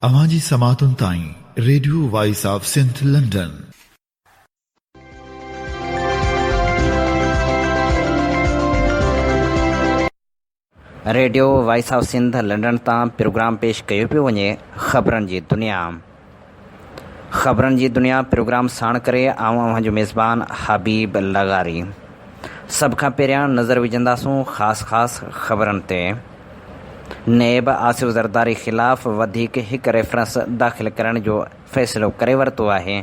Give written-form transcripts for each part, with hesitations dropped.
اوهان جي سماعتن تائين radio voice of Sindh London. Radio voice of Sindh London تان پروگرام پيش ڪيو پيو وڃي خبرن جي دنيا خبرن جي دنيا پروگرام ساڻ ڪري آئون اوهان جو ميزبان حبيب لغاري سڀ کان پهريان نظر وجهنداسون خاص خاص خبرن تي. نيب آصف زرداري خلاف وڌيڪ هڪ ريفرنس داخل ڪرڻ جو فيصلو ڪري ورتو آهي.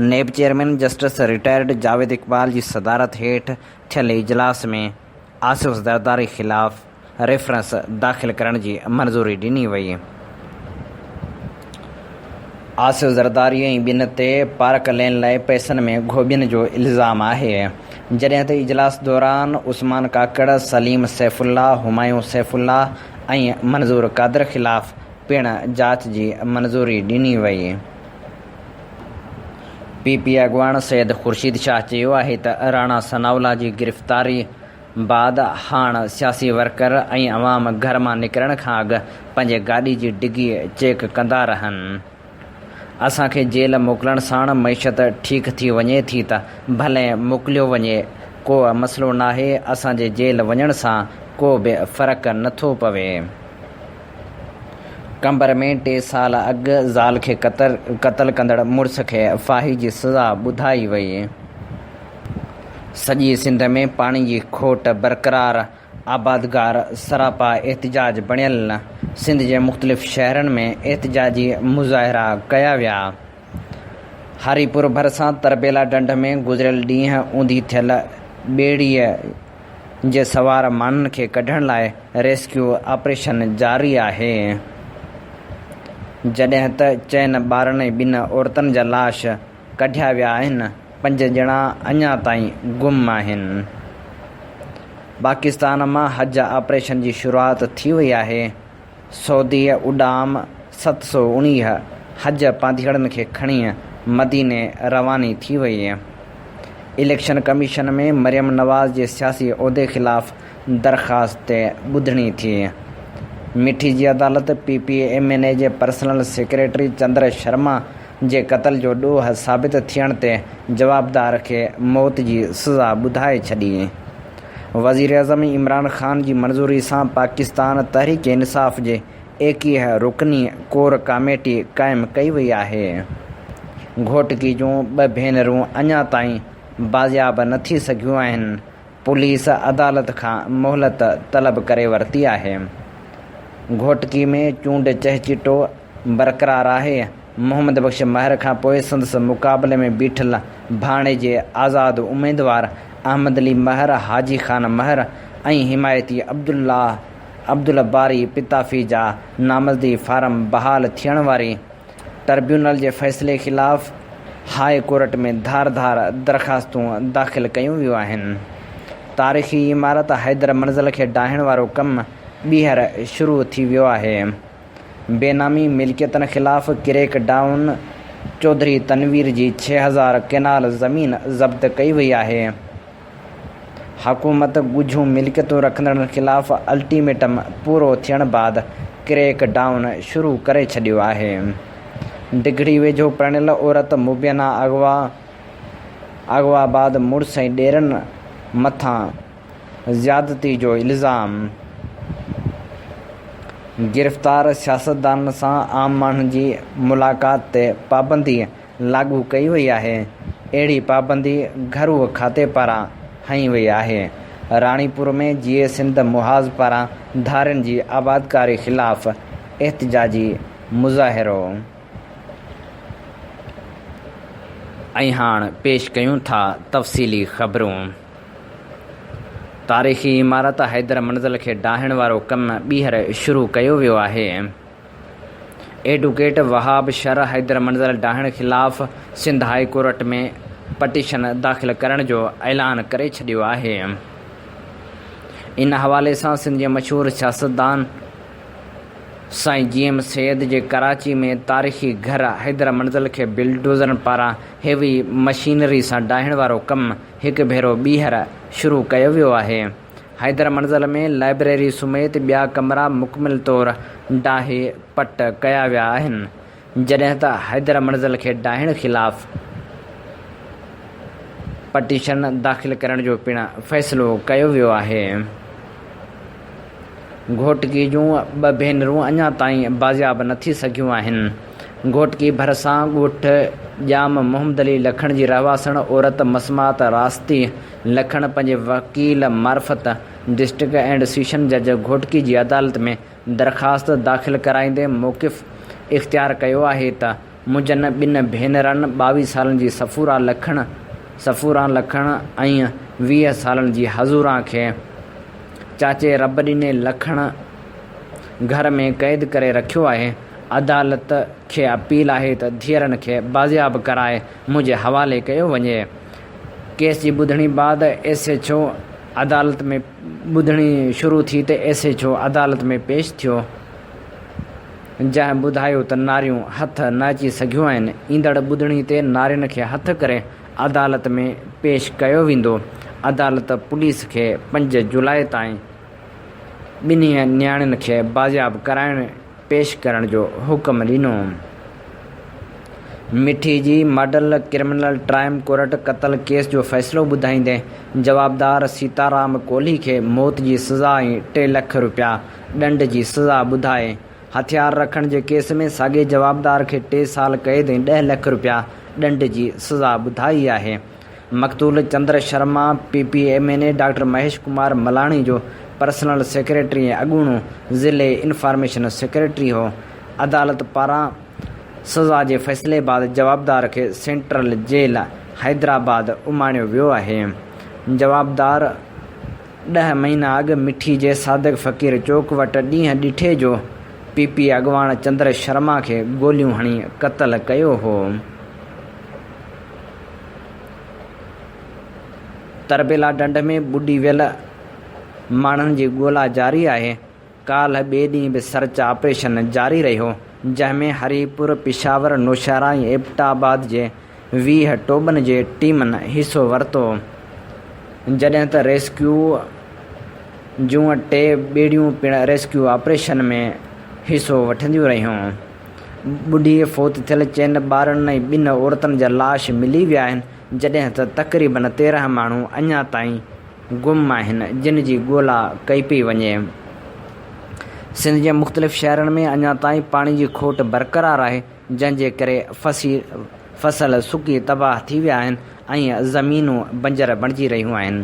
NAB chairman justice retired Javed Iqbal جي صدارت هيٺ ٿيل اجلاس ۾ آصف زرداري خلاف ريفرنس داخل ڪرڻ جي منظوري ڏني وئي. آصف زرداري ۽ ٻين تي پارڪ لين لاء پئسن ۾ گهوٻين جو الزام آهي، جڏهن ته اجلاس دوران عثمان ڪاڪڙ، سليم سيف الله، همايون سيف الله ۽ منظور قادر خلاف پڻ جاچ جي منظوري ڏني وئي. پي پي اڳواڻ سيد خورشيد شاهه چيو آهي ته راڻا ثناء الله جي گرفتاري بعد هاڻ سياسي ورڪر ۽ عوام گهر مان نڪرڻ کان اڳ پنهنجي گاڏي جي ڊگي چيڪ ڪندا رهن. اسان کي جيل موڪلڻ ساڻ معيشت ٺيڪ ٿي وڃي ٿي ته ڀلي موڪليو وڃي ڪو مسئلو ناهي اسان جي جيل وڃڻ سان ڪو به فرق نٿو پوي. قمبر ۾ ٽي سال اڳ زال کي قتل ڪندڙ مڙس کي ڦاهي جي سزا ٻڌائي وئي. سڄي سنڌ ۾ پاڻي جي کوٽ برقرار، آبادگار سراپا احتجاج بڻيل، سنڌ جي مختلف شهرن ۾ احتجاجي مظاهرا ڪيا ويا. هاري پور ڀرسان تربيلا ڍنڍ ۾ گذريل ڏينهن اونڌي ٿيل ٻيڙيء جي سوار ماڻهن کي ڪڍڻ لاء ريسڪيو آپريشن جاري آهي، جڏهن ته چئن ٻارن ۽ ٻن عورتن جا لاش ڪڍيا ويا آهن، پنج ڄڻا اڃا تائين گم آهن. پاڪستان مان حج آپريشن جي شروعات ٿي وئي آهي، سعودي اڏام 719 حج پانڌيئڙن کي کڻي مديني رواني ٿي وئي. اليڪشن ڪميشن ۾ مريم نواز جي سياسي عهدي خلاف درخواست تي ٻڌڻي ٿي. مٺي جي عدالت P P M N A جي پرسنل سيڪريٽري چندر شرما جي قتل جو ڏوهه ثابت ٿيڻ تي جوابدار کي موت جي سزا ٻڌائي ڇڏي. وزيراعظم عمران خان جي منظوري سان پاڪستان تحريڪ انصاف جي 21 رڪني ڪور ڪاميٽي قائم ڪئي وئي آهي. گهوٽڪي جون ٻه ڀينرون اڃا تائين بازياب نه ٿي سگهيون آهن، پوليس عدالت کان مهلت طلب ڪري ورتي آهي. گهوٽڪي ۾ چونڊ چهچٽو برقرار آهي، محمد بخش مهر کانپوء سندس مقابلي ۾ بيٺل ڀاڻيجي آزاد اميدوار احمد علي مهر، حاجي خان مهر ۽ حمايتي عبدالله عبدالباري پتافي جا نامزدي فارم بحال ٿيڻ واري ٽربيونل جي فيصلي خلاف هاء ڪورٽ ۾ ڌار ڌار درخواستون داخل ڪيون ويون آهن. تاريخي عمارت حيدر منزل کي ڊاهڻ وارو ڪم ٻيهر شروع ٿي ويو آهي. بي نامي ملڪيتن خلاف ڪريڪ ڊائون، چوڌري تنوير جي 6000 ڪئنال زمين ضبط ڪئي وئي آهي. حڪومت ڳجهيون ملڪيتون رکندڙن خلاف الٽيميٽم پورو ٿيڻ بعد ڪريڪ ڊائون شروع ڪري ڇڏيو آهي. ڊگهڙي ويجهو پرڻيل عورت مبينا اغوا اغوا بعد مڙس ۽ ڏيرن مٿان زيادتي جو الزام. گرفتار سياستدانن سان عام ماڻهن جي ملاقات تي پابندي لاڳو ڪئي وئي آهي، اهڙي پابندي گهرو کاتي پاران هنئي وئي آهي. راڻيپور ۾ جيئي سنڌ محاذ پاران ڌارين جي آبادڪاري خلاف احتجاجي مظاهرو. ۽ هاڻ پيش ڪيون ٿا تفصيلي خبرون. تاريخي عمارت حيدر منزل کي ڊاهڻ وارو ڪم ٻيهر شروع ڪيو ويو آهي. ايڊوڪيٽ وهاب شر حيدر منزل ڊاهڻ خلاف سنڌ هاء ڪورٽ ۾ پٽيشن داخل ڪرڻ جو اعلان ڪري ڇڏيو آهي. ان حوالي سان سنڌ جي مشهور سياستدان سائين جي ايم سيد جي ڪراچي ۾ تاريخي گهر حيدر منزل کي بلڊوزرن پاران هيوي مشينري سان ڊاهڻ وارو ڪم هڪ ڀيرو ٻيهر شروع ڪيو ويو آهي. حيدر منزل ۾ لائبريري سميت ٻيا ڪمرا مڪمل طور ڊاهي پٽ ڪيا ويا آهن. جڏهن ته حيدر منزل کي ڊاهڻ خلاف پٽيشن داخل ڪرڻ جو پڻ فيصلو ڪيو ويو آهي. گهوٽڪي جون ٻه ڀينرون اڃا تائين بازياب نه ٿي سگهيون آهن. گهوٽڪي ڀرسان ڳوٺ ڄام محمد علي لکڻ جي رهواسڻ عورت مسمات راستي لکڻ پنهنجي وڪيل معرفت ڊسٽرڪٽ اينڊ سيشن جج گهوٽڪي جي عدالت ۾ درخواست داخل ڪرائيندي موقف اختيار ڪيو آهي ته منهنجن ٻن ڀينرن ٻاويهه سالن جي صفورا لکڻ صفوران لکڻ ۽ 20 سالن جي حضوران کي چاچي رب ڏني لکڻ گهر ۾ قيد ڪري رکيو آهي، عدالت کي اپيل آهي ته ڌيئرن کي بازياب ڪرائي منهنجي حوالي ڪيو وڃي. ڪيس جي ٻڌڻي بعد ايس ايڇ او عدالت ۾ ٻڌڻي شروع ٿي ته ايس ايڇ او عدالت ۾ پيش ٿيو. جنهن ٻڌايو ته ناريون هٿ نه اچي سگهيون آهن، ايندڙ ٻڌڻي تي نارين کي هٿ ڪري عدالت ۾ پيش ڪيو ويندو، عدالت پوليس کي پنج جولاء تائين ٻنهي نياڻين کي بازياب ڪرائڻ پيش ڪرڻ جو حڪم ڏنو. مٺي جي ماڊل ڪرمنل ٽرائم ڪورٽ قتل ڪيس جو فيصلو ٻڌائيندي جوابدار سيتارام ڪولهي کي موت جي سزا ۽ ٽي لک رپيا ڏنڊ جي سزا ٻڌائي. هٿيار رکڻ جي ڪيس ۾ ساڳئي جوابدار کي ٽي سال قيد ۽ ڏهه لک رپيا ڏنڊ جي سزا ٻڌائي آهي. مقتول Chandar Sharma P P M N A doctor Mahesh Kumar Malani جو پرسنل سيڪريٽري ۽ اڳوڻو ضلعي انفارميشن سيڪريٽري هو. عدالت پاران سزا جي فيصلي بعد جوابدار کي سينٽرل جيل حيدرآباد اماڻيو ويو آهي. جوابدار. ڏهه مهينا اڳ مٺي جي صادق فقير چوڪ وٽ ڏينهن ڏٺي جو پي پي اڳواڻ چندر شرما کي گوليون هڻي قتل ڪيو هو. تربيلا ڍنڍ ۾ ٻڏي ويل ماڻهن جي ڳولا جاري آهي. ڪالهه ٻئي ڏينهن به سرچ آپريشن جاري رهيو، جنهن ۾ هري پور، پشاور، نوشهرا ۽ ايبٽ آباد جي 20 ٽوٻن جي ٽيمن حصو ورتو، جڏهن ته ريسڪيو جون ٽي ٻيڙيون پڻ ريسڪيو آپريشن ۾ حصو وٺنديون رهيون. ٻڍي فوت ٿيل چئن ٻارڙن ۽ ٻن عورتن جا لاش ملي ويا آهن، جڏهن ته تقريبن 13 ماڻهو اڃا تائين گم آهن، جن جي ڳولا ڪئي پئي وڃي. سنڌ جي مختلف شهرن ۾ اڃا تائين پاڻي جي کوٽ برقرار آهي، جنهن جي ڪري فصل سڪي تباهه ٿي ويا آهن ۽ زمينون بنجر بڻجي رهيون آهن.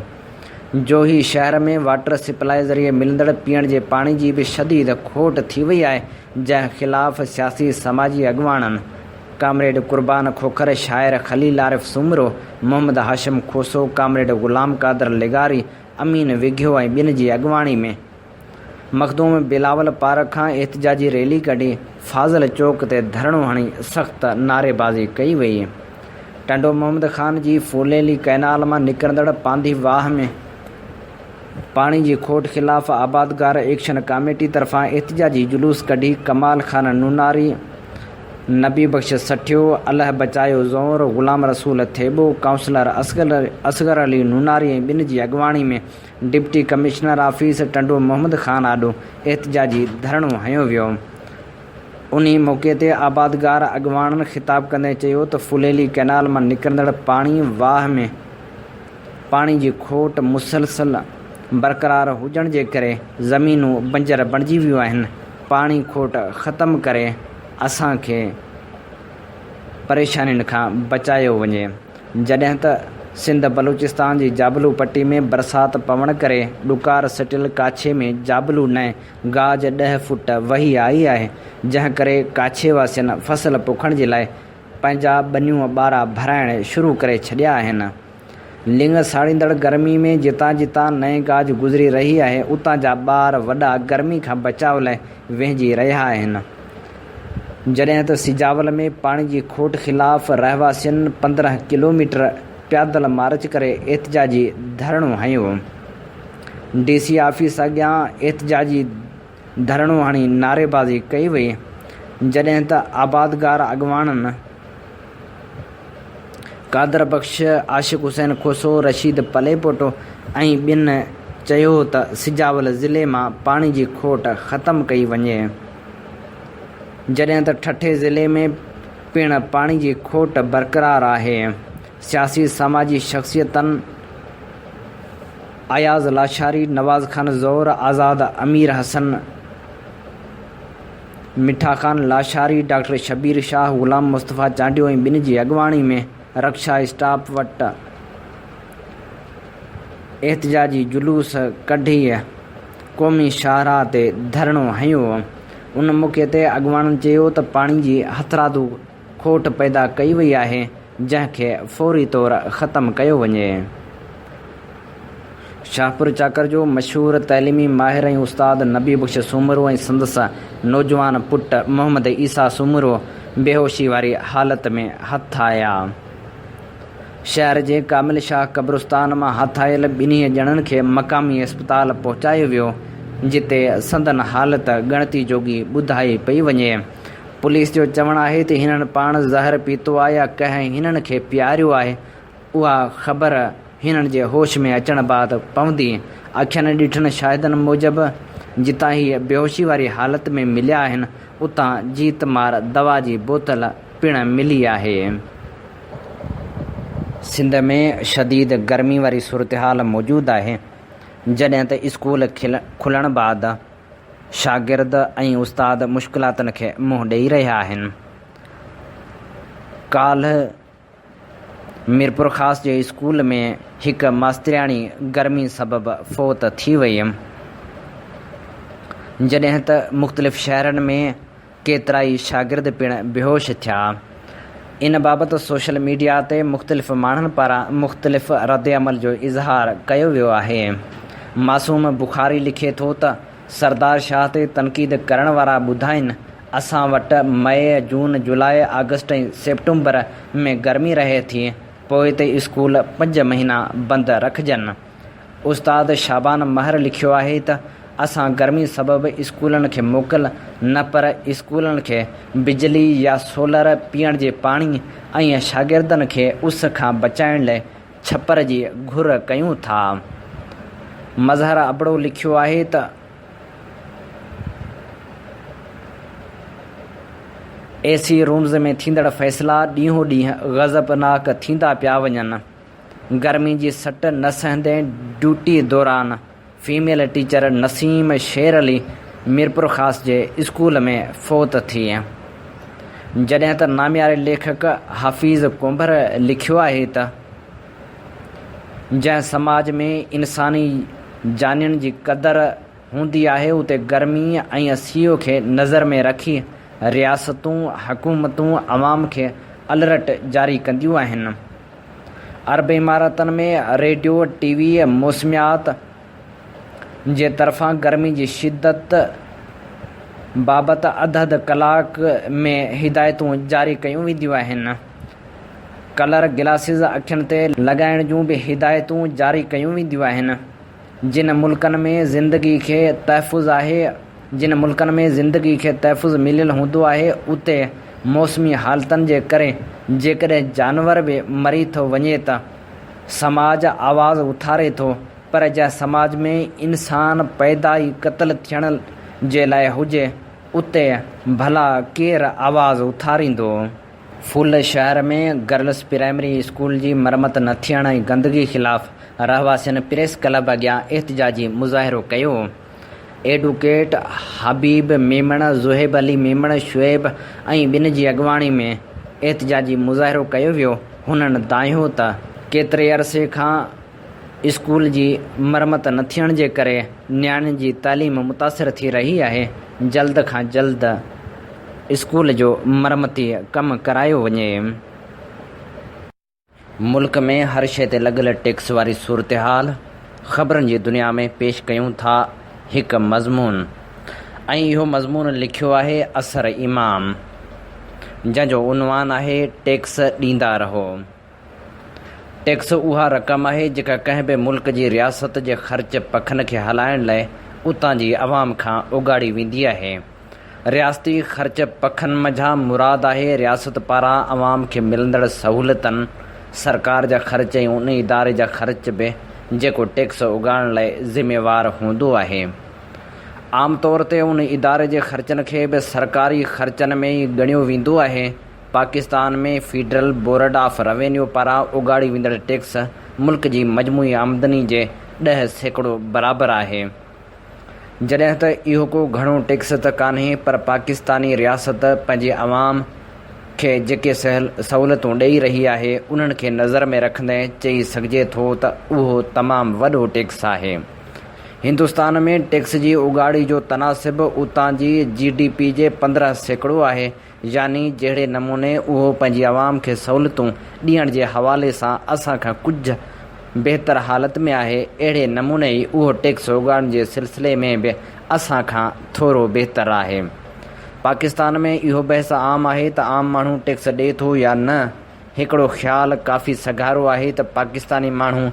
جوهي شهر ۾ واٽر سپلائي ذريعي ملندڙ پيئڻ جي پاڻي جي به شديد کوٽ ٿي وئي آهي، جنهن خلاف سياسي سماجي اڳواڻن ڪامريڊ قربان کوکر، شاعر خليل عارف سومرو، محمد هاشم کوسو، ڪامريڊ غلام قادر لغاري، امين وگهيو ۽ ٻين جي اڳواڻي ۾ مخدوم بلاول پارڪ کان احتجاجي ريلي ڪڍي فاضل چوڪ تي ڌرڻو هڻي سخت نعريبازي ڪئي وئي. ٽنڊو محمد خان جي ڦوليلي ڪئنال مان نڪرندڙ پانڌي واهه ۾ پاڻي جي کوٽ خلاف آبادگار ايڪشن ڪاميٽي طرفان احتجاجي جلوس ڪڍي ڪمال خان نوناري، نبي بخش سٺيو، الهه بچايو زئور، غلام رسول ٿيٻو، ڪائونسلر اصغر علي نوناري ۽ ٻين جي اڳواڻي ۾ deputy commissioner office Tando Muhammad Khan آڏو احتجاجي ڌرڻو هنيو ويو. انهي موقعي تي آبادگار اڳواڻن خطاب ڪندي چيو ته ڦليلي ڪئنال مان نڪرندڙ پاڻي واهه ۾ پاڻي جي کوٽ مسلسل برقرار هجڻ جي ڪري زمينون بنجر بڻجي ويون آهن، پاڻي کوٽ ختم ڪري اسان کي پريشانين کان بچايو وڃي، جڏهن ته سنڌ بلوچستان جي جابلو پٽي ۾ برسات پوڻ ڪري ڏڪار سٽيل ڪاڇي ۾ جابلو نئين گاج ڏهه فوٽ وهي آئي آهي، جنهن ڪري ڪاڇي واسين فصل پوکڻ جي لاء پنهنجا ٻنيون ٻارا ڀرائڻ شروع ڪري ڇڏيا آهن. لڱ ساڙيندڙ گرمي ۾ جتان جتان نئين گاج گذري رهي آهي، اتان جا ٻار وڏا گرمي کان بچاء لاء وهنجي رهيا آهن. جڏهن ته سجاول ۾ پاڻي جي کوٽ خلاف رهواسين 15 ڪلوميٽر پيادل مارچ ڪري احتجاجي ڌرڻو هنيو. ڊي سي آفيس اڳيان احتجاجي ڌرڻو هڻي نعريبازي ڪئي وئي، جڏهن ته آبادگار اڳواڻن قادر بخش، عاشق حسين کوسو، رشيد پليپوٽو ۽ ٻين چيو ته سجاول ضلعي مان پاڻي جي کوٽ ختم ڪئي وڃي. جڏهن ته ٺٽي ضلعي ۾ پڻ پاڻي جي کوٽ برقرار آهي. سياسي سماجي شخصيتن اياز لاشاري، نواز خان زئور، آزاد امير حسن، مٺا خان لاشاري، ڊاڪٽر شبير شاهه، غلام مصطفيٰ چانڊيو ۽ ٻين جي اڳواڻي ۾ رڪشا اسٽاپ وٽ احتجاجي جلوس ڪڍي قومي شاهراهه تي ڌرڻو هنيو. ان موقعي تي اڳواڻن چيو ته پاڻي جي هٿرادو کوٽ پيدا ڪئي وئي آهي، جنهن کي فوري طور ختم ڪيو وڃي. شاهپور چاڪر جو مشهور تعليمي ماهر ۽ استاد نبي بخش سومرو ۽ سندس نوجوان پٽ محمد عيسيٰ سومرو بيهوشي واري حالت ۾ هٿ آيا. شهر جي ڪامل شاهه قبرستان مان هٿ آيل ٻنهي ڄڻن کي مقامي اسپتال پهچايو ويو، جتي سندن حالت ڳڻتي جوڳي ٻڌائي پئي وڃي. پوليس جو چوڻ آهي ته هنن پاڻ زهر پيتو آهي يا ڪنهن هنن کي پياريو آهي، اها خبر هنن جي هوش ۾ اچڻ بعد پوندي. اکين ڏٺن شاهدن موجب جتان هي بيهوشي واري حالت ۾ مليا آهن، اتان جيت مار دوا جي بوتل پڻ ملي آهي. سنڌ ۾ شديد گرمي واري صورتحال موجود آهي، جڏهن ته اسڪول کلڻ بعد شاگرد ۽ استاد مشڪلاتن کي منهن ڏئي رهيا آهن. ڪالهه ميرپورخاص جي اسڪول ۾ هڪ ماسترياڻي گرمي سبب فوت ٿي وئي، جڏهن ته مختلف شهرن ۾ ڪيترائي شاگرد پڻ بيهوش ٿيا. ان بابت سوشل ميڊيا تي مختلف ماڻهن پاران مختلف ردعمل جو اظهار ڪيو ويو آهي. معصوم بخاري لکي ٿو ته سردار شاهه تي تنقيد ڪرڻ وارا ٻڌائين اسان وٽ مئي، جون، جولاء، آگسٽ ۽ سيپٽمبر ۾ گرمي رهي ٿي پوء ته اسڪول پنج مهينا بند رکجن. استاد شعبان مهر لکيو آهي ته اسان گرمي سبب اسڪولن کي موڪل نه پر اسڪولن کي بجلي يا سولر، پيئڻ جي پاڻي ۽ شاگردن کي اس کان بچائڻ لئه ڇپر جي گهر ڪيون ٿا. مظهر ابڙو لکيو آهي ته اي سي رومز ۾ ٿيندڙ فيصلا ڏينهون ڏينهن غضبناڪ ٿيندا پيا وڃن. گرمي جي سٽ نه سهندي ڊيوٽي دوران فيميل ٽيچر نسيم شير علي ميرپورخاص جي اسڪول ۾ فوت ٿي. جڏهن ته نامياري ليکڪ حفيظ ڪنڀر لکيو آهي ته جنهن سماج ۾ انساني جانين جي قدر هوندي آهي اتي گرمي ۽ سيء کي نظر ۾ رکي رياستون، حڪومتون عوام کي الرٽ جاري ڪنديون آهن. عرب اماراتن ۾ ريڊيو، ٽي وي، موسميات جي طرفان گرمي جي شدت بابت اڌ اڌ ڪلاڪ ۾ هدايتون جاري ڪيون وينديون آهن. ڪلر گلاسز اکين تي لڳائڻ جون به هدايتون جاري ڪيون وينديون آهن. جن ملڪن ۾ زندگي کي تحفظ آهي جن ملڪن ۾ زندگي کي تحفظ مليل هوندو آهي اتي موسمي حالتن جي ڪري جيڪڏهن جانور به مري ٿو وڃي ته سماج آواز اٿاري ٿو پر جنهن سماج ۾ انسان پيدا ئي قتل ٿيڻ جي لاء هجي اتي ڀلا ڪير آواز اٿاريندو. ڦل شهر ۾ گرلس پرائمري اسڪول جي مرمت نه ٿيڻ ۽ گندگي خلاف رهواسين پريس ڪلب اڳيان احتجاجي مظاهرو ڪيو. ايڊووڪيٽ حبيب ميمڻ، زوهيب علي ميمڻ، شعيب ۽ ٻين جي اڳواڻي ۾ احتجاجي مظاهرو ڪيو ويو. هنن دانهيو ته ڪيتري عرصي کان اسڪول جي مرمت نه ٿيڻ جي ڪري نياڻين جي تعليم متاثر ٿي رهي آهي، جلد کان جلد اسڪول جو مرمتي ڪم ڪرايو وڃي. ملڪ ۾ هر شيء تي لڳل ٽيڪس واري صورتحال خبرن جي دنيا ۾ پيش ڪيون ٿا هڪ مضمون ۽ اهو مضمون لکيو آهي اثر امام جنهن جو عنوان آهي ٽيڪس ڏيندا رهو. ٽيڪس اها رقم آهي جيڪا ڪنهن به ملڪ جي رياست جي خرچ پکن کي هلائڻ لاء اتان جي عوام کان اوڳاڙي ويندي آهي. رياستي خرچ پکن منجهان مراد آهي رياست پاران عوام کي ملندڙ سهولتن، سرڪار جا خرچ ۽ ان اداري جا خرچ به جيڪو ٽيڪس اوڳاڙڻ لاء ذميوار هوندو آهي. عام طور تي ان اداري جي خرچن کي به سرڪاري خرچن ۾ ئي ڳڻيو ويندو آهي. Pakistan ۾ federal board of revenue پاران اوڳاڙي ويندڙ ٽيڪس ملڪ جي مجموعي آمدني جي 10% برابر آهي. جڏهن ته اهو ڪو گهڻو ٽيڪس ته ڪانهي پر پاڪستاني رياست پنهنجي عوام کي جيڪي سهولتون ڏئي رهي آهي انهن کي نظر ۾ رکندي چئي سگهجي ٿو ته اهو تمام وڏو ٽيڪس آهي. هندستان ۾ ٽيڪس جي اوڳاڙي جو تناسب اتان جي جي ڊي پي جي 15% آهي يعني جهڙي نموني اهو پنهنجي عوام کي سهولتون ڏيڻ جي حوالي سان اسان کان ڪجهه بهتر حالت ۾ آهي، اهڙي نموني ئي اهو ٽيڪس اوڳاڙڻ جي سلسلي ۾ به اسان کان ٿورو بهتر آهي. پاڪستان ۾ اهو بحث عام آهي ته عام ماڻهو ٽيڪس ڏئي ٿو يا نه؟ هڪڙو خيال ڪافي سگهارو آهي ته پاڪستاني ماڻهو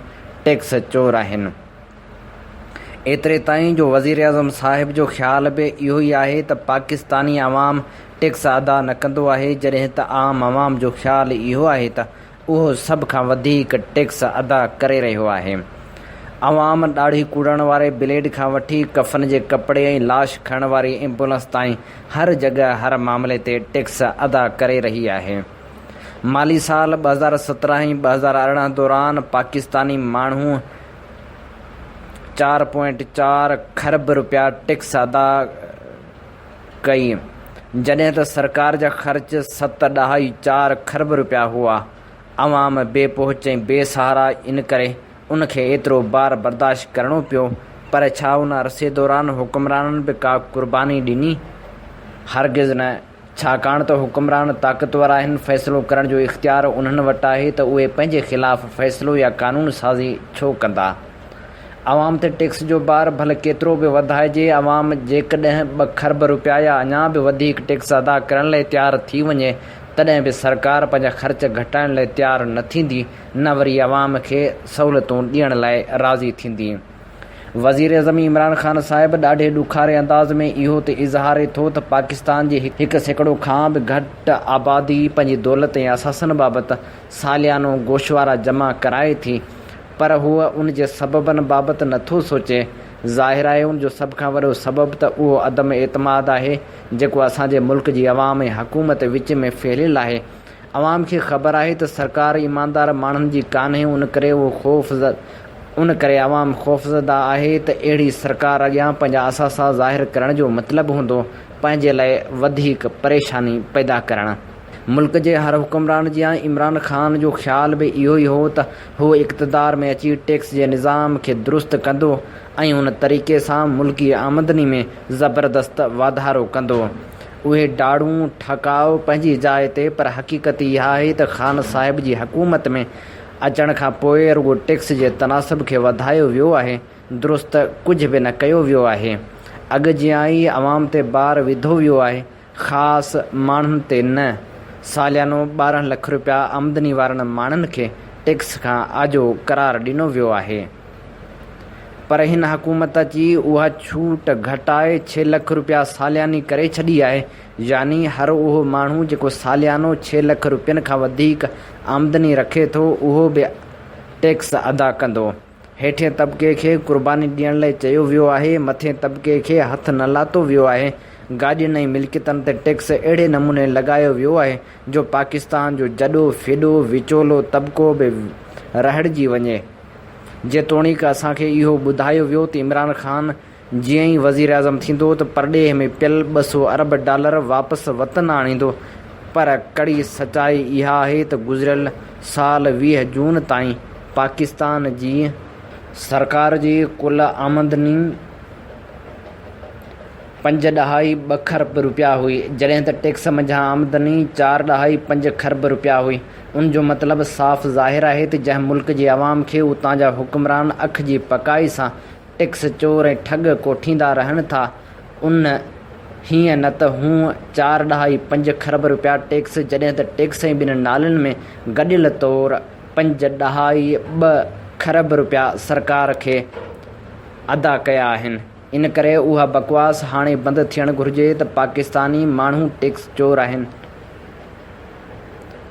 ٽيڪس چور آهن. ايتري تائين جو وزيراعظم صاحب جو خيال به اهو ئي آهي ته پاڪستاني عوام ٽيڪس ادا نه ڪندو آهي جڏهن ته عام عوام جو خيال اهو آهي ته اهو سڀ کان وڌيڪ ٽيڪس ادا ڪري رهيو آهي. عوام ڏاڙهي ڪوڙڻ واري بليڊ کان وٺي ڪفن جي ڪپڙي ۽ لاش کڻڻ واري ايمبولنس تائين هر جڳهه هر معاملي تي ٽيڪس ادا ڪري رهي آهي. مالي سال 2017 ۽ 2018 دوران پاڪستاني ماڻهو چار پوائنٽ چار کرب رپيا ٽيڪس ادا ڪئي، جڏهن ته سرڪار جا خرچ ست ڏهائي چار کرب رپيا هئا. عوام بي پهچ ۽ بي سهارا ان ڪري ان کي ايترو بار برداشت ڪرڻو پيو، پر ڇا ان عرصي دوران حڪمرانن به ڪا قرباني ڏني؟ هرگز نه. ڇاڪاڻ ته حڪمران طاقتور آهن، فيصلو ڪرڻ جو اختيار انهن وٽ آهي ته اهي پنهنجي خلاف فيصلو يا قانون سازي ڇو ڪندا؟ عوام تي ٽيڪس جو بار ڀل ڪيترو به وڌائجي، عوام جيڪڏهن ٻه کرب رپيا يا اڃا به وڌيڪ ٽيڪس ادا ڪرڻ لئه تيار ٿي وڃي تڏهن به سرڪار پنهنجا خرچ گهٽائڻ لئه تيار نه ٿيندي نه وري عوام کي سهولتون ڏيڻ لئه راضي ٿيندي. وزيراعظم عمران خان صاحب ڏاڍي ڏکاري انداز ۾ اهو ته اظهاري ٿو ته پاڪستان جي 1% کان به گهٽ آبادي پنهنجي دولت ۽ اثاثن بابت ساليانو گوشوارا جمع ڪرائي ٿي پر هو ان جي سببن بابت نه ٿو سوچي. ظاهر آهي ان جو سڀ کان وڏو سبب ته اهو عدم اعتماد آهي جيڪو اسان جي ملڪ جي عوام ۽ حڪومت وچ ۾ ڦهليل آهي. عوام کي خبر آهي ته سرڪار ايماندار ماڻهن جي ڪانهي ان ڪري اهو خوف ان ڪري عوام خوفزده آهي ته اهڙي سرڪار اڳيان پنهنجا اثاثا ظاهر ڪرڻ جو مطلب هوندو پنهنجي لاء وڌيڪ پريشاني پيدا ڪرڻ. ملڪ جي هر حڪمران جيان عمران خان جو خيال به اهو ئي هو ته هو اقتدار ۾ اچي ٽيڪس جي نظام کي درست ڪندو ۽ ان طريقي سان ملڪي آمدني ۾ زبردست واڌارو ڪندو. اهي ڊاڙون ٺڪاء پنهنجي جاء تي پر حقيقت اها آهي ته خان صاحب جي حڪومت ۾ اچڻ کان پوء رڳو ٽيڪس جي تناسب کي وڌايو ويو آهي، درست ڪجهه به نه ڪيو ويو آهي. اڳ جيان ئي عوام تي بار وڌو ويو آهي، خاص ماڻهن تي نه. ساليانو 12 لک رپيا آمدني وارن ماڻهن کي ٽيڪس کان آجو قرار ڏنو ويو آهي. پر هن حڪومت اچي اها ڇوٽ گهٽائي ڇهه لک رپيا سالياني ڪري ڇڏي آهي، يعني هر اهو ماڻهو جيڪو ساليانو ڇهه لک رپين کان وڌيڪ آمدني رکي ٿو اهو به ٽيڪس ادا ڪندو. هيٺين طبقي کي قرباني ڏيڻ لاء چيو ويو آهي، مٿين طبقي کي هٿ نه لاتو ويو آهي، گاڏين ۽ ملڪيتن تي ٽيڪس اهڙي نموني لڳايو ويو آهي جو پاڪستان جو جڏو ڦڏو وچولو طبقو به رهڙجي وڃي. جيتوڻيڪ اسان کي اهو ٻڌايو ويو ته عمران خان جيئن ئي وزيراعظم ٿيندو ته پرڏيهه ۾ پيل 200 ارب ڊالر واپس وطن آڻيندو پر ڪڙي سچائي اها آهي ته گذريل سال 20 جون تائين پاڪستان جي سرڪار جي ڪل آمدني پنج ڏهائي ٻه کرب رپيا هئي، جڏهن ته ٽيڪس منجهان آمدني چار ڏهائي پنج کرب رپيا هئي. ان جو مطلب صاف ظاهر آهي ته جنهن ملڪ جي عوام کي اتان جا حڪمران اک جي پڪائي سان ٽيڪس چور ۽ ٺڳ ڪوٺيندا رهن ٿا، ان هيئن نه ته هونء چار ڏهائي پنج کرب رپيا ٽيڪس جڏهن ته ٽيڪس ۽ ٻن نالن ۾ گڏيل طور پنج ڏهائي ٻه کرب رپيا سرڪار کي ادا ڪيا آهن. ان ڪري اها بڪواس هاڻي بند ٿيڻ گهرجي ته پاڪستاني ماڻهو ٽيڪس چور آهن.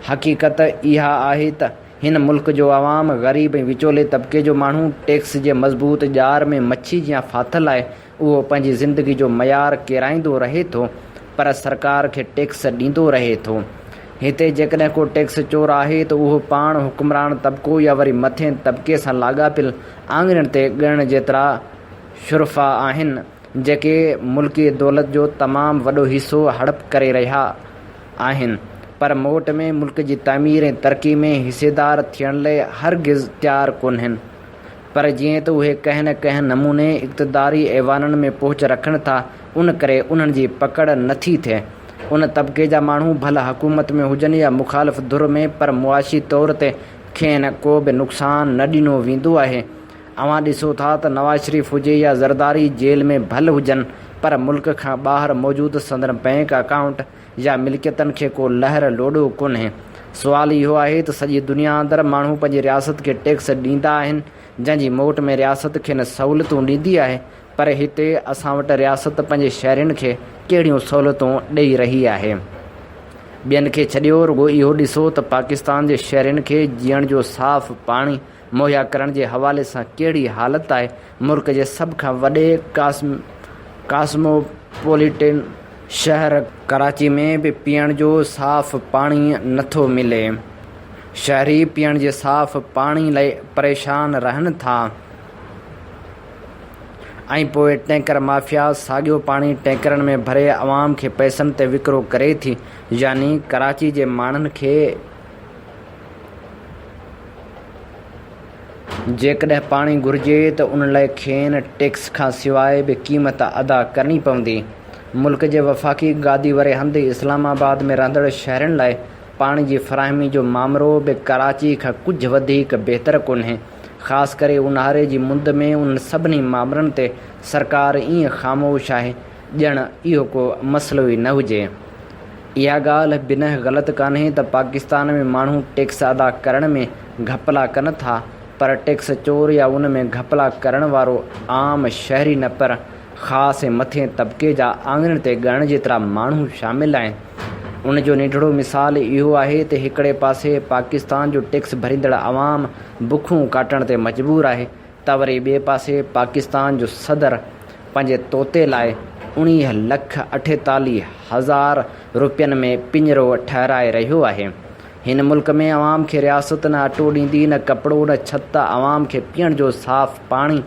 حقيقت اها آهي ته. هن ملڪ جو عوام، غريب ۽ وچولي طبقي جو ماڻهو ٽيڪس جي مضبوط ڄار ۾ مڇي جيان ڦاٿل آهي، اهو پنهنجي زندگي جو معيار ڪيرائيندو رهي ٿو پر سرڪار کي ٽيڪس ڏيندو رهي ٿو. هتي جيڪڏهن ڪو ٽيڪس چور آهي ته اهو پاڻ حڪمران طبقو يا وري مٿين طبقي سان لاڳاپيل آڱرين تي ڳڻڻ جيترا شرفا آهن، جيڪي ملڪي دولت جو تمام وڏو حصو هڙپ ڪري رهيا آهن پر موٽ ۾ ملڪ جي تعمير ۽ ترقي ۾ حصيدار ٿيڻ لئه هرگز تيار ڪونهن پر جيئن ته اهي ڪنهن نه ڪنهن نموني اقتداري ايوانن ۾ پهچ رکن ٿا ان ڪري انهن جي پڪڙ نه ٿي ٿئي. ان طبقي جا ماڻهو ڀل حڪومت ۾ هجن يا مخالف ڌر ۾ پر معاشي طور تي کين ڪو به نقصان نه ڏنو ويندو آهي. اوهان ڏسو ٿا ته نواز شريف هجي يا زرداري جيل ۾ ڀل هجن پر ملڪ کان ٻاهر موجود سندن بئنڪ اڪائونٽ يا ملڪيتن کي ڪو لهر لوڏو ڪونهي. سوال اهو آهي ته سڄي دنيا اندر ماڻهو پنهنجي رياست کي ٽيڪس ڏيندا آهن جنهن جي موٽ ۾ رياست کين سهولتون ڏيندي آهي پر هتي اسان وٽ رياست پنهنجي شهرين کي ڪهڙيون سهولتون ڏئي رهي آهي. ٻين کي ڇڏيو رڳو اهو ڏسو ته پاڪستان جي شهرين کي جيئڻ جو صاف پاڻي مهيا ڪرڻ جي حوالي سان ڪهڙي حالت آهي، ملڪ جي سڀ کان وڏي ڪاسموپوليٽن شهر ڪراچي ۾ به پيئڻ جو صاف پاڻي نٿو ملي، شهري پيئڻ جي صاف پاڻي لاء پريشان رهن ٿا ۽ پوء ٽينڪر مافيا ساڳيو پاڻي ٽينڪرن ۾ ڀري عوام کي پئسن تي وڪرو ڪري ٿي يعني ڪراچي جي ماڻهن کي جيڪڏهن پاڻي گهرجي ته ان لاء کين ٽيڪس کان سواء به قيمت ادا ڪرڻي پوندي. ملڪ جي وفاقي گادي واري هنڌ اسلام آباد ۾ رهندڙ شهرين لاء پاڻي جي فراهمي جو مامرو به ڪراچي کان ڪجهه وڌيڪ بهتر ڪونهي. خاص ڪري اونهاري جي مند ۾ انهن سڀني مامرن تي سرڪار ائين خاموش آهي ڄڻ اهو ڪو مسئلو ئي نه هجي. اها ڳالهه بنهه غلط ڪانهي ته پاڪستان ۾ ماڻهو ٽيڪس ادا ڪرڻ ۾ گهپلا ڪن ٿا پر ٽيڪس چور يا ان ۾ گهپلا ڪرڻ وارو عام شهري نه پر خاص ۽ مٿين طبقي جا آڱرين تي ڳڻڻ جيترا ماڻهو شامل آهن. ان جو ننڍڙو مثال اهو آهي ته هڪڙي پاسي پاڪستان جو ٽيڪس ڀريندڙ عوام بکون ڪاٽڻ تي مجبور آهي ته وري ٻئي پاسي پاڪستان جو صدر پنهنجي طوطي لاء 19 لک 48 هزار روپين ۾ پڃرو ٺهرائي رهيو آهي. هن ملڪ ۾ عوام کي رياست نه اٽو ڏيندي نه ڪپڙو نه ڇت، عوام کي پيئڻ جو صاف پاڻي،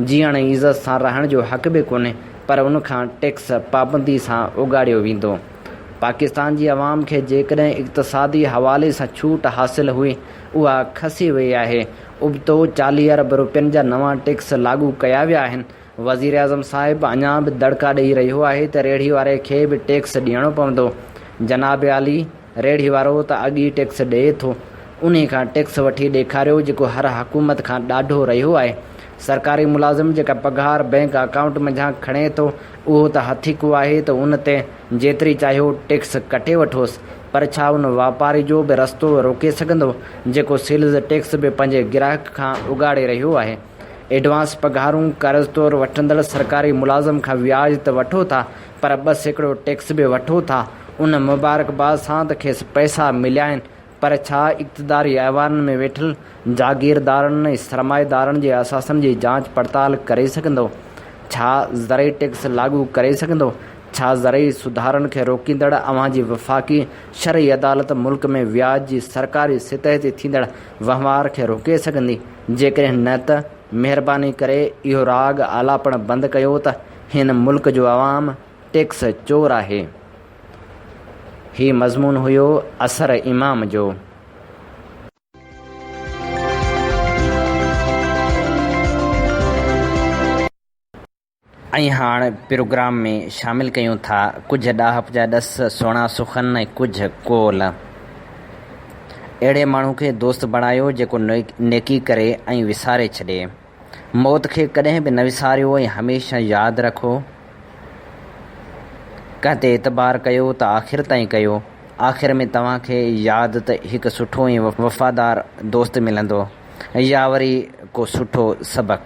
جيئڻ ۽ عزت سان رهڻ جو حق به ڪونهي پر ان کان ٽيڪس پابندي سان اوڳاڙيو ويندو. پاڪستان جي عوام کي جيڪڏهن اقتصادي حوالي سان ڇوٽ حاصل هئي اها کسي وئي آهي. ابتو 40 ارب روپين جا نوان ٽيڪس لاڳو ڪيا ويا آهن، وزيراعظم صاحب اڃا به دڙڪا ڏئي رهيو آهي ته ريڙهي واري کي به ٽيڪس ڏيڻو پوندو، جناب عالي ريڙهي وارو ته اڳ ئي ٽيڪس ڏئي ٿو، انهي کان ٽيڪس وٺي ڏيکاريو جيڪو هر حڪومت کان ڏاڍو رهيو آهي، سرڪاري ملازم جيڪا پگهار بئنڪ اڪائونٽ منجهان کڻي ٿو اهو ته هٿيڪو آهي ته ان تي جيتري چاهيو ٽيڪس ڪٽي وٺوس پر ڇا ان واپاري جو به رستو روڪي سگهندو جيڪو سيلز ٽيڪس به پنهنجي گراهڪ کان اڳاڙي رهيو آهي. ايڊوانس پگهارون قرض طور وٺندڙ سرڪاري ملازم کان وياج ته وٺو ٿا پر 2% ٽيڪس به وٺو ٿا ان مبارڪباد سان ته کيس پئسا مليا آهن پر ڇا اقتداري ايوانن ۾ ويٺل جاگيردارن ۽ سرمائيدارن جي اثاثن جي جاچ پڙتال ڪري سگهندو؟ ڇا زرعي ٽيڪس لاڳو ڪري سگهندو؟ ڇا زرعي سڌارن کي روڪيندڙ اوهان جي وفاقي شرعي عدالت ملڪ ۾ وياج جي سرڪاري سطح تي ٿيندڙ وهنوار کي روڪي سگهندي؟ جيڪڏهن نه ته مهرباني ڪري اهو راڳ آلاپڻ بند ڪيو ته هن ملڪ جو عوام ٽيڪس چور آهي. هي مضمون هيو اثر امام جو. ۽ هاڻ پروگرام ۾ شامل ڪيون ٿا ڪجهه ڏاهپ جا ڏس، سهڻا سخن ۽ ڪجهه قول. اهڙي ماڻهو کي دوست بڻايو جيڪو نيڪي ڪري ۽ وساري ڇڏي. موت کي ڪڏهن به نه وساريو ۽ هميشه ياد رکو. ڪنهن تي اعتبار ڪيو ته آخر تائين ڪيو. آخر ۾ توهان کي ياد ته هڪ سٺو ۽ وفادار دوست ملندو يا وري ڪو سٺو سبق.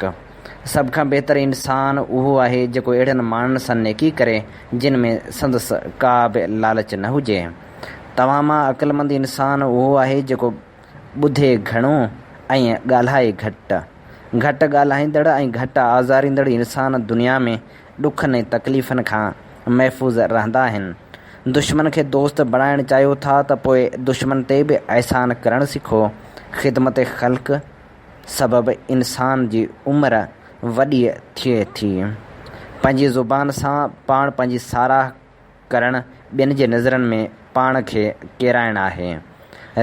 سڀ کان بهتر انسان اهو آهي جيڪو اهڙن ماڻهن سان نيڪي ڪري جن ۾ سندس ڪا به لالچ نه هجي. توهان مان عقلمند انسان اهو آهي جيڪو ٻڌي گهڻو ۽ ڳالهائي گهٽ. گهٽ ڳالهائيندڙ ۽ گهٽ آزاريندڙ انسان دنيا ۾ ڏکن ۽ تڪليفن کان محفوظ رهندا آهن. دشمن کي دوست بڻائڻ چاهيو ٿا ته پوء دشمن تي به احسان ڪرڻ سکو. خدمت خلق سبب انسان جي عمر وڏي ٿئي ٿي. پنهنجي زبان سان پاڻ پنهنجي ساراهه ڪرڻ ٻين جي نظرن ۾ پاڻ کي ڪيرائڻ آهي.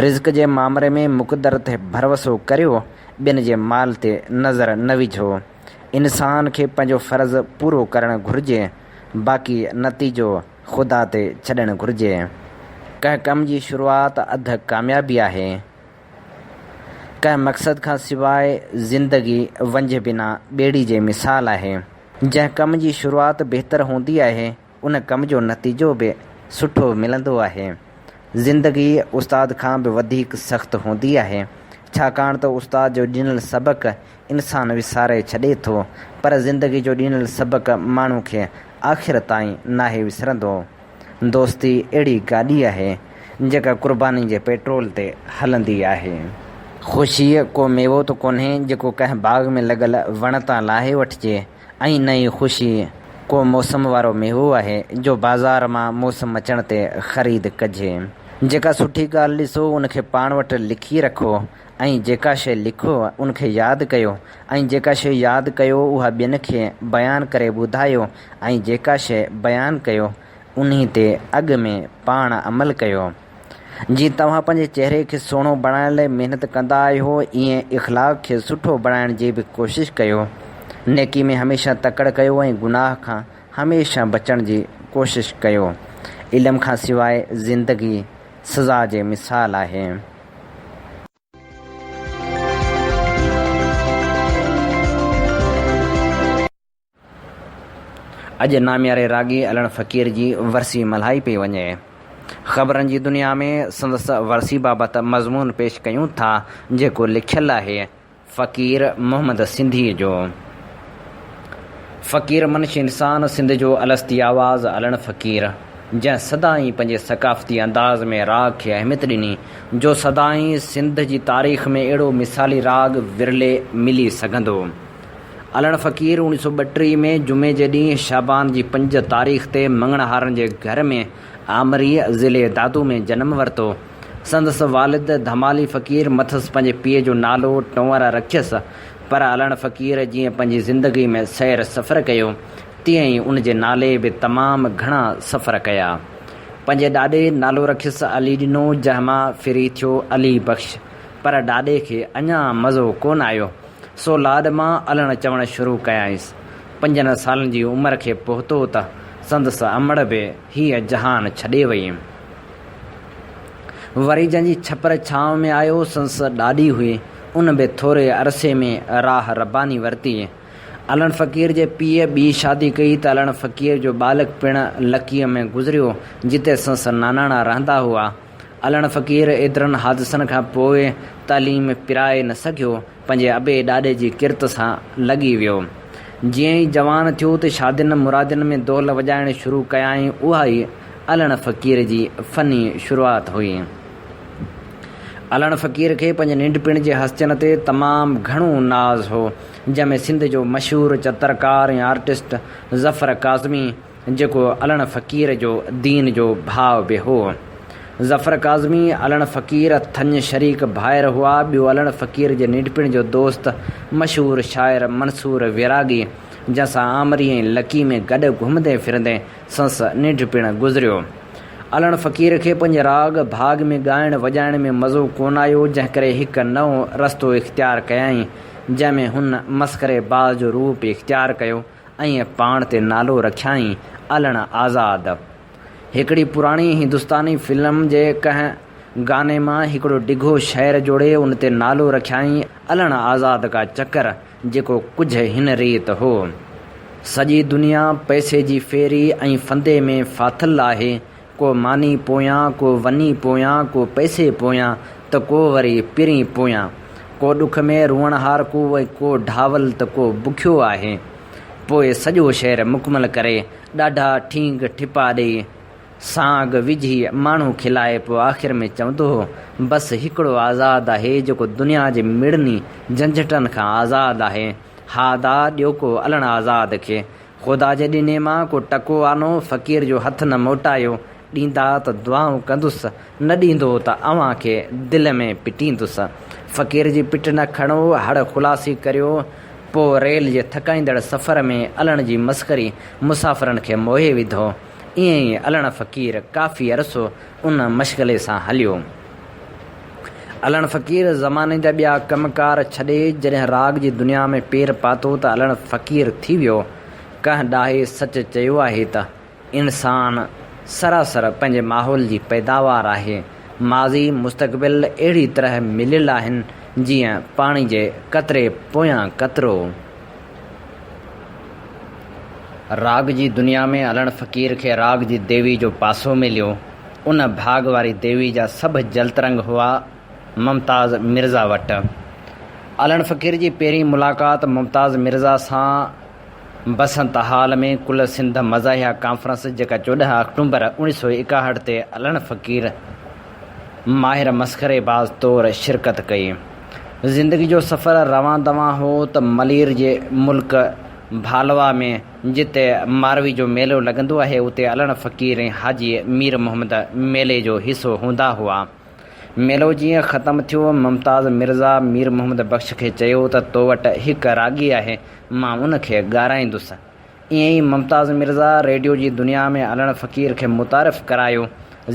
رزق جي مامري ۾ مقدر تي ڀروسو ڪريو، ٻين جي مال تي نظر نه وجهو. انسان کي پنهنجو فرض پورو ڪرڻ گهرجي، باقي نتيجو خدا تي ڇڏڻ گهرجي. ڪنهن ڪم جي شروعات اڌ ڪاميابي آهي. ڪنهن مقصد کان سواء زندگي ونجهه بنا ٻيڙي جي مثال آهي. جنهن ڪم جي شروعات بهتر هوندي آهي، ان ڪم جو نتيجو به سٺو ملندو آهي. زندگي استاد کان به وڌيڪ سخت هوندي آهي، ڇاڪاڻ ته استاد جو ڏنل سبق انسان وساري ڇڏي ٿو، پر زندگي جو ڏنل سبق ماڻهو کي آخر تائين ناهي وسرندو. دوستي اهڙي گاڏي آهي، جيڪا قرباني جي پيٽرول تي هلندي آهي. خوشيء ڪو ميوو ته ڪونهي، جيڪو ڪنهن باغ ۾ لڳل وڻ تان لاهي وٺجي ۽ نه ئي خوشي ڪو موسم وارو ميوو آهي، جو بازار مان موسم اچڻ تي خريد ڪجي. جيڪا سٺي ڳالهه ڏسو، ان کي پاڻ وٽ لکي رکو ۽ جيڪا شيء لکو، ان کي ياد ڪيو ۽ جيڪا شيء ياد ڪيو، اها ٻين کي بيان ڪري ٻڌايو ۽ جيڪا شيء بيان ڪيو، انهي تي اڳ ۾ پاڻ عمل ڪيو. جيئن توهان پنهنجي چهري کي سهڻو بڻائڻ لاء محنت ڪندا آهيو، ايئن اخلاق کي سٺو بڻائڻ جي به ڪوشش ڪيو. نيڪي ۾ هميشه تڪڙ ڪيو ۽ گناهه کان هميشه بچڻ جي ڪوشش ڪيو. علم کان سواء زندگي سزا جي مثال آهي. اڄ نامياري راڳي علڻ فقير جي ورسي ملهائي پئي وڃي. خبرن جي دنيا ۾ سندس ورسي بابت مضمون پيش ڪيون ٿا جيڪو لکيل آهي فقير محمد سنڌيء جو. فقير منش انسان سنڌ جو الستي آواز علڻ فقير جنهن سدائين پنهنجي ثقافتي انداز ۾ راڳ کي اهميت ڏني جو سدائين سنڌ جي تاريخ ۾ اهڙو مثالي راڳ ورلي ملي سگهندو. علڻ فقير اوڻيھ سو ٻٽيھ ۾ جمعي جي ڏينهن شعبان جي پنج تاريخ تي مڱڻهارن جي گهر ۾ آمريء ضلعي دادو ۾ جنم ورتو. سندس والد ڌمالي فقير مٿس پنهنجي پيء جو نالو ٽنور رکيس، پر علڻ فقير جيئن پنهنجي زندگي ۾ سير سفر ڪيو، تيئن ئي ان جي نالي به تمام گهڻا سفر ڪيا. پنهنجي ڏاڏي نالو رکيس علي ڏنو، جنهن مان ڦري ٿيو علي بخش، پر ڏاڏي کي اڃا مزو ڪونه آيو. سو لاڏ مان الڻ چوڻ شروع ڪيائينس. پنجن سالن جي عمر کي پهتو ته سندس امڙ به هيء جهان ڇڏي وئي. وري جنهن جي ڇپر ڇانو ۾ آيو سندس ڏاڏي هئي، ان به ٿوري عرصي ۾ راهه رباني ورتي. الڻ فقير جي پيء ٻي شادي ڪئي ته الڻ فقير جو ٻالڪپڻ لڪيء ۾ گذريو، جتي سندس ناناڻا رهندا هئا. علڻ فقير ايترن حادثن کان پوء تعليم پرائي نه سگهيو، پنهنجي ابي ڏاڏي جي ڪرت سان لڳي ويو. جيئن ئي جوان ٿيو ته شادين مرادين ۾ دهل وڄائڻ شروع ڪيائين، اها ئي علڻ فقير جي فني شروعات هئي. علڻ فقير کي پنهنجي ننڍپڻ جي هستين تي تمام گهڻو ناز هو، جنهن ۾ سنڌ جو مشهور چترڪار ۽ آرٽسٽ ظفر ڪاظمي، جيڪو علڻ فقير جو دين جو ڀاء به هو. ظفر ڪاظمي، علڻ فقير ٿڃ شريڪ ڀائر هئا. ٻيو علڻ فقير جي ننڍپڻ جو دوست مشهور شاعر منصور ويراڳي، جنهن سان آمري ۽ لڪي ۾ گڏ گهمندي ڦرندي سندس ننڍپڻ گذريو. علڻ فقير کي پنهنجي راڳ ڀاڳ ۾ ڳائڻ وڄائڻ ۾ مزو ڪونه آيو، جنهن ڪري هڪ نئون رستو اختيار ڪيائين، جنهن ۾ هن مسخري باز جو روپ اختيار ڪيو. ۽ پاڻ تي نالو رکيائين علڻ آزاد. هڪڙي پراڻي هندستاني فلم جي ڪنهن گاني مان هڪڙو ڊگهو شعر جوڙي ان تي نالو رکيائين علڻ آزاد ڪا چڪر جيڪو ڪجهه هن ريت هو. سڄي دنيا پئسي جي ڦيري ۽ ڦندي ۾ ڦاٿل آهي، ڪو ماني پويان، ڪو وني پويان، ڪو پئسي پويان ته ڪو وري پرين پويان. ڪو ڏک ۾ روئڻهارڪو ۽ ڪو ڍاول ته ڪو بکيو آهي. پوء سڄو شعر مڪمل ڪري ڏاڍا ٺينگ ٺپا ڏيئي سانگ وجهي ماڻهو کلائي پوء آخر ۾ چوندو هو، بس هڪڙو آزاد آهي جيڪو دنيا جي مڙني جهنجهٽن کان آزاد آهي. ها ادا ڏيو ڪو علڻ آزاد کي. خدا جي ڏني مان ڪو ٽڪو آنو فقير جو هٿ نه موٽايو. ڏيندا ته دعائون ڪندس، نه ڏيندو ته اوهان کي دل ۾ پٽيندس. فقير جي پٽ نه کڻو، هڙ خلاصي ڪريو. پوء ريل جي ٿڪائيندڙ سفر ۾ علڻ جي مسخري مسافرن کي موهي وڌو. ائين ئي علڻ فقير ڪافي عرصو ان مشغلي سان هليو. علڻ فقير زماني جا ٻيا ڪم ڪار ڇڏي جڏهن راڳ جي دنيا ۾ پير پاتو ته علڻ فقير ٿي ويو. ڪنهن ڏاهي سچ چيو آهي ته. انسان سراسر پنهنجي ماحول جي پيداوار آهي. ماضي، مستقبل اهڙي طرح مليل آهن جيئن پاڻي جي قطري پويان قطرو. راڳ جي دنيا ۾ علڻ فقير کي راڳ جي ديوي جو پاسو مليو. ان ڀاڳ واري ديوي جا سڀ جلترنگ هئا ممتاز مرزا وٽ. علڻ فقير جي پهرين ملاقات ممتاز مرزا سان بسنت هال ۾ ڪل سنڌ مزاحيه ڪانفرنس جيڪا 14 آڪٽومبر 1961 تي علڻ فقير ماهر مسخري باز طور شرڪت ڪئي. زندگي جو سفر روان دوان هو ته ملير جي ملڪ ڀالوا ۾ جتي ماروي جو ميلو لڳندو آهي اتي علڻ فقير ۽ حاجي مير محمد ميلي جو حصو هوندا هئا. ميلو جيئن ختم ٿيو، ممتاز مرزا مير محمد بخش کي چيو ته تو وٽ هڪ راڳي آهي، مان ان کي ڳارائيندس. ائين ئي ممتاز مرزا ريڊيو جي دنيا ۾ علڻ فقير کي متعارف ڪرايو.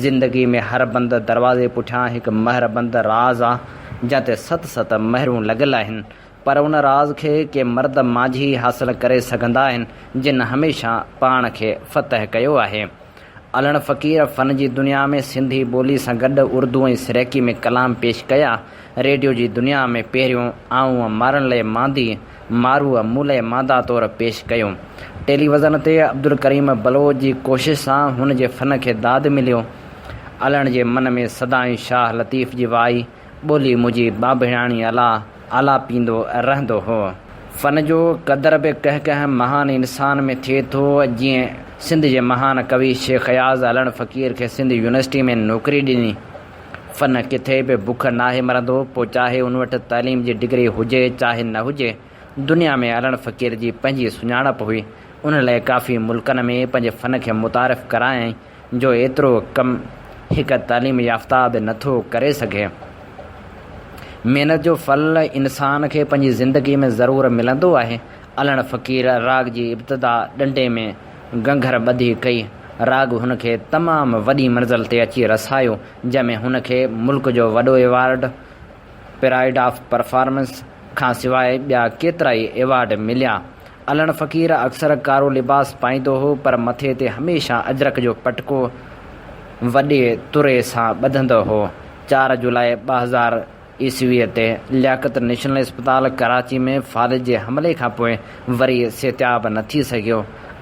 زندگي ۾ هر بند دروازي پٺيان هڪ مهر بند راز آ، جنهن تي ست ست مهرون لڳل آهن. پر ان راز کي ڪي مرد مانجهي حاصل ڪري سگهندا آهن، جن هميشه پاڻ کي فتح ڪيو آهي. علڻ فقير فن جي دنيا ۾ سنڌي ٻولي سان گڏ اردو ۽ سرائيڪي ۾ ڪلام پيش ڪيا. ريڊيو جي دنيا ۾ پهريون آئون مارن لئه ماندي، ماروء مون لئه ماندا طور پيش ڪيو. ٽيليوزن تي عبدالڪريم بلوچ جي ڪوشش سان هن جي فن کي داد مليو. علڻ جي من ۾ سدائين شاهه لطيف جي وائي، ٻولي منهنجي ٻانڀڻياڻي الا، آلاپيندو رهندو هو. فن جو قدر به ڪنهن ڪنهن مهان انسان ۾ ٿئي ٿو، جيئن سنڌ جي مهان ڪوي شيخ اياز علڻ فقير کي سنڌ يونيورسٽي ۾ نوڪري ڏني. فن ڪٿي به بک ناهي مرندو، پوء چاهي ان وٽ تعليم جي ڊگري هجي چاهي نه هجي. دنيا ۾ علڻ فقير جي پنهنجي سڃاڻپ هئي، ان لئه ڪافي ملڪن ۾ پنهنجي فن کي متعارف ڪرايائين. جو ايترو ڪم هڪ تعليم يافته به نه ٿو ڪري سگهي. محنت جو ڦل انسان کي پنهنجي زندگي ۾ ضرور ملندو آهي. علڻ فقير راڳ جي ابتدا ڏنڊي ۾ گهنگهر ٻڌي ڪئي. راڳ هن کي تمام وڏي منزل تي اچي رسايو، جنهن ۾ هن کي ملڪ جو وڏو ايوارڊ، پرائيڊ آف پرفارمنس، کان سواء ٻيا ڪيترائي ايوارڊ مليا. علڻ فقير اڪثر ڪارو لباس پائيندو هو پر مٿي تي هميشه اجرڪ جو پٽڪو وڏي طري سان ٻڌندو هو. چار جولاء 2000 عيسويء تي لياقت نيشنل اسپتال ڪراچي ۾ فالج جي حملي کان پوء وري صحتياب نه ٿي سگهيو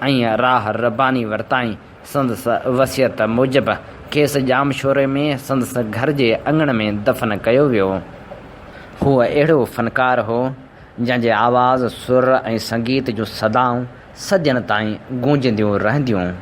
۽ راهه رباني ورتائين. سندس وصيت موجب کيس ڄامشوري ۾ سندس گهر جي اڱڻ ۾ دفن ڪيو ويو. هو اهڙو فنڪار هو، جنهن جي آواز، سر ۽ سنگيت جون صدائون صدين تائين گونجنديون رهنديون.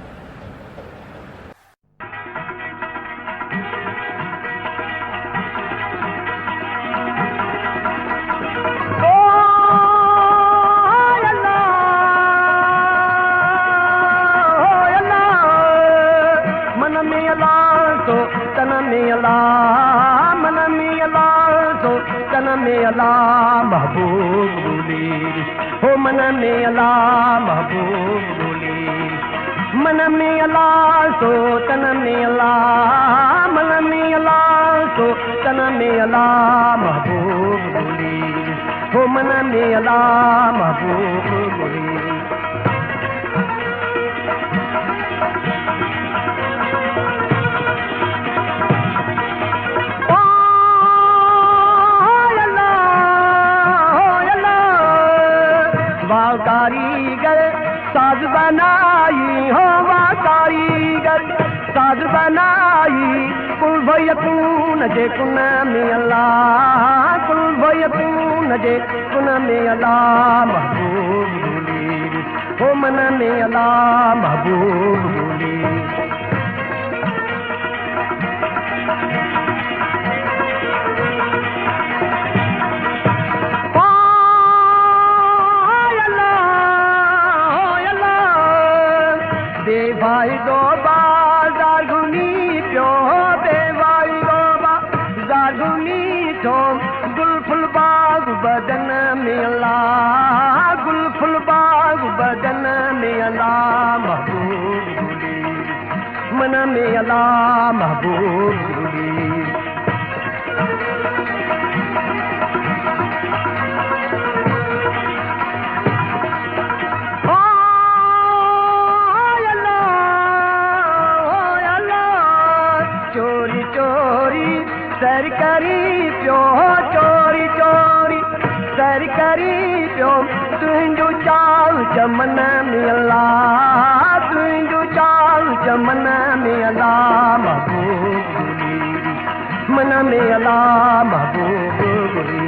ٿو گل ڦل باغ بدن ۾ الله گل ڦل باغ بدن ۾ الله محبوب گلي من ۾ الله محبوب گلي. چوري چوري سير ڪري پيو چوري چوري سير ڪري پيو تنهنجو چال چمن ۾ الله تنهنجو چال چمن ۾ الله محبوب گلي من ۾ الله محبوب گلي.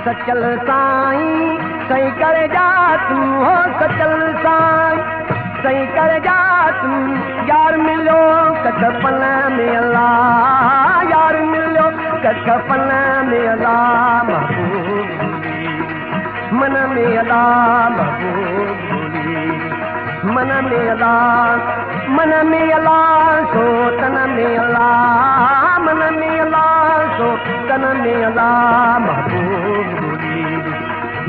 سچل سائين سائين ڪري جا تون هو سچل سائين سائين ڪري جا تون يار مليو ڪک پن ۾ الله يار مليو ڪک پن ۾ الله محبوب من ۾ الله محبوب من ۾ الله من ۾ الله سو تن ۾ الله من ۾ الله سو تن ۾ الله محبوب گلي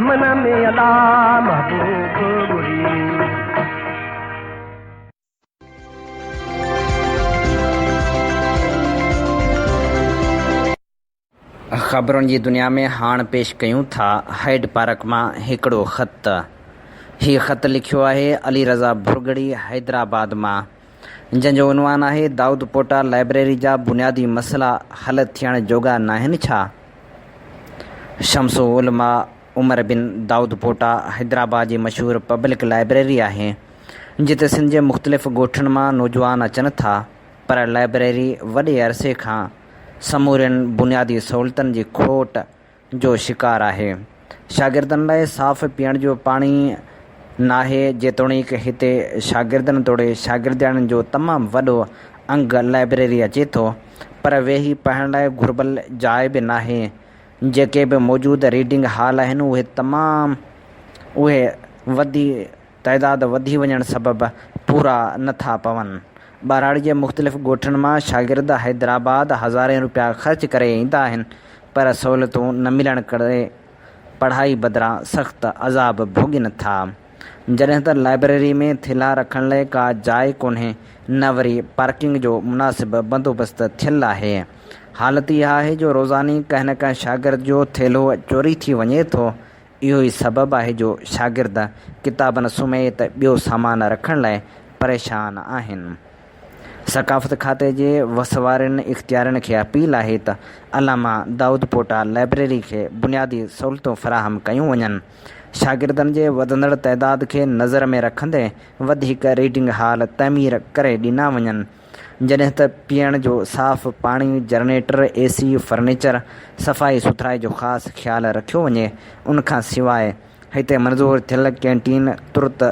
من ۾ الله محبوب گلي. خبرن جي دنيا ۾ هاڻ پيش ڪيون ٿا هائيڊ پارڪ مان هڪڙو خط. هي خط لکيو آهي علي رضا ڀرڳڙي حيدرآباد مان جنهن جو عنوان آهي دائود پوٽا لائبريري جا بنيادي مسئلا حل ٿيڻ جوڳا ناهن ڇا؟ شمس العلماء عمر بن دائود پوٽا حيدرآباد جي مشهور پبلڪ لائبريري آهي جتي سنڌ جي مختلف ڳوٺن مان نوجوان اچن ٿا پر لائبريري وڏي عرصي کان سمورين بنيادي سهولتن جي کوٽ جو شڪار آهي. شاگردن لاء صاف پيئڻ جو پاڻي ناهي جيتوڻيڪ هتي شاگردن توڙي شاگردياڻين جو تمام وڏو انگ لائبريري اچي ٿو پر ويهي پڙهڻ لاء گهربل جاء به ناهي جيڪي به موجود ريڊنگ هال آهن اهي تمام اهي وڌي تعداد وڌي وڃڻ سبب پورا نه ٿا پون. ٻهراڙي جي مختلف ڳوٺن مان شاگرد حيدرآباد هزارين روپيا خرچ ڪري ايندا آهن پر سهولتون نه ملڻ ڪري پڙهائي بدران سخت عذاب ڀوڳين ٿا. جڏهن ته لائبريري ۾ ٿيلها رکڻ لاء ڪا جاء ڪونهي نه وري پارڪنگ جو مناسب بندوبست ٿيل آهي. حالت اها آهي جو روزاني ڪنهن نه ڪنهن شاگرد جو ٿيلهو چوري ٿي وڃي ٿو اهو ئي سبب آهي جو شاگرد ڪتابن سميت ٻيو سامان رکڻ لاء پريشان آهن. ثقافت کاتي جي وس وارين اختيارين کي اپيل آهي ته علامه دائود پوٽا لائبريري کي بنيادي سهولتون فراهم ڪيون وڃن. شاگردن جي وڌندڙ تعداد کي نظر ۾ رکندي وڌيڪ ريڊنگ هال تعمير ڪري ڏنا وڃن. جڏهن ته پيئڻ جو صاف پاڻي، جنريٽر، اي سي، فرنيچر، صفائي سٿرائي جو خاص خيال رکيو وڃي، ان کان سواء هتي منظور ٿيل ڪينٽين ترت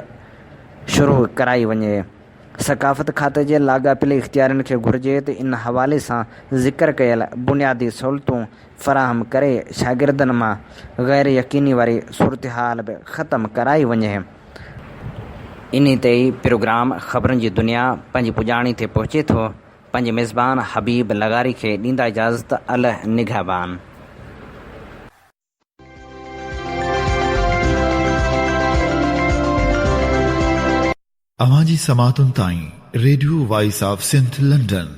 شروع ڪرائي وڃي. ثقافت کاتي جي لاڳاپيل اختيارين کي گهرجي ته ان حوالي سان ذڪر ڪيل بنيادي سهولتون فراهم ڪري شاگردن مان غير يقيني واري صورتحال به ختم ڪرائي وڃي. انهي تي ئي پروگرام خبرن جي دنيا پنهنجي پڄاڻي تي پهچي ٿو. پنهنجي ميزبان حبيب لغاري کي ڏيندا اجازت اله نگهبان. اوهان جي سماعتن تائين radio voice of Sindh London.